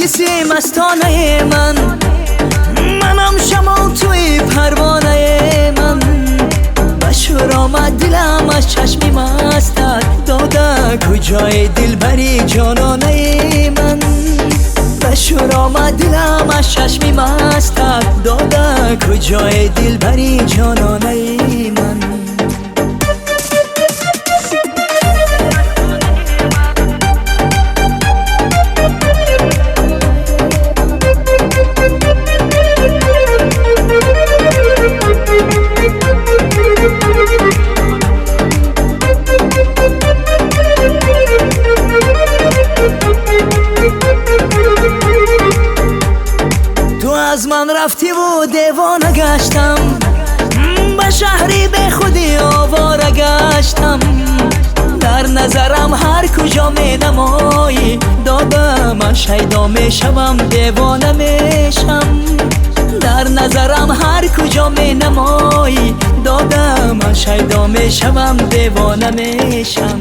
Наргиси мастонаи ман, манам шамол туи парвонаи ман. Ба шӯр омад дилам аз чашми мастат, дода куҷои дилбари ҷононаи ман. Ба шӯр омад дилам аз чашми мастат, дода куҷои дилбари ҷононаи ман. Ту аз ман рафтиву девона гаштам, ба шаҳри бехудӣ овора гаштам. Дар назарам ҳар куҷо менамоӣ, дода ман шайдо мешавам, девона мешам. Дар назарам ҳар куҷо менамоӣ, дода ман шайдо мешавам, девона мешам.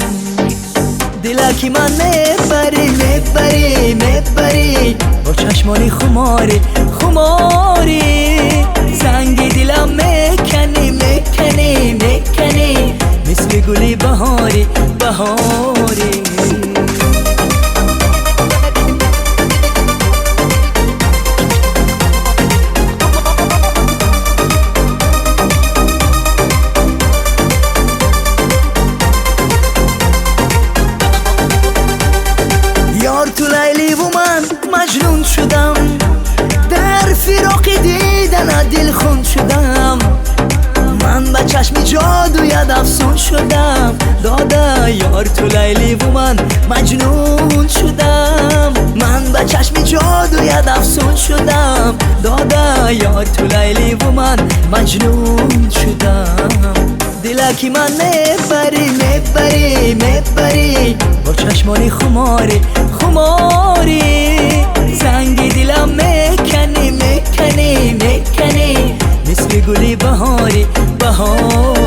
Дилаки ман мебарӣ, мебарӣ, мебарӣ, бо чашмони хуморӣ, хуморӣ. Занги дилам меканӣ, меканӣ, меканӣ, мисли гули баҳорӣ, баҳорӣ. Ёр ту Лайливу ман Маҷнун шудам, дар фироқи диданат дилхун шудам. Ман ба чашми ҷодуят афсун шудам, дода ёр ту Лайливу ман Маҷнун шудам. Ман ба чашми ҷодуят афсун шудам, дода ёр ту Лайливу ман Маҷнун шудам. Дилаки ман мебарӣ, мебарӣ, мебарӣ, бо чашмони хуморӣ, хуморӣ. Занги дилам меканӣ, меканӣ, меканӣ, мисли гули баҳорӣ, баҳорӣ.